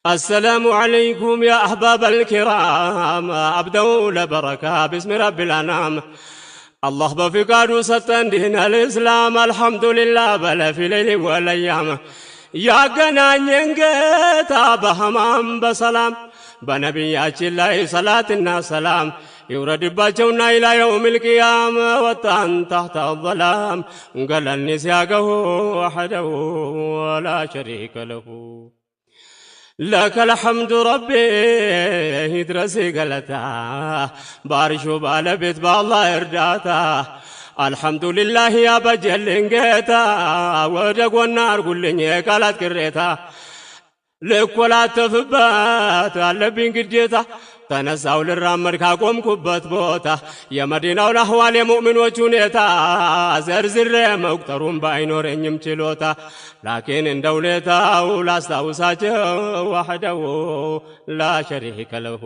السلام عليكم يا أحباب الكرام أبدأ لبركة باسم رب الأنام አላህ በፍቃዱ ሰጠን ዲን አልእስላም አልሐምዱሊላህ በለ ፊ ሌሊ ወለያም ያገናኘን ጌታ በህማም በሰላም በነቢያችን ላይ ሰላትና ሰላም ይውረድባቸውና ኢላ የውም ልቅያም ወጣን ታሕተ አዘላም ገለኒ ሲያገሁ ወሐደሁ ወላ ሸሪከ ለሁ لك الحمد ربي ይድረስ ገለታ ባርሹ ባለቤት በአላህ እርዳታ አልሐምዱሊላህ ያበጀልኝ ጌታ ወደ ጎና አርጉልኝ የቃላት ቅሬታ ልኮላተፍበት አለብኝ ግዴታ ተነሳው ልራመድ ካቆምኩበት ቦታ የመዲናውን አህዋል የሙእሚኖች ሁኔታ ዘርዝሬ መቁጠሩን ባይኖረኝም ችሎታ ላኪን እንደ ሁኔታው ላስታውሳቸው ዋሕደው ላ ሸሪከ ለሁ።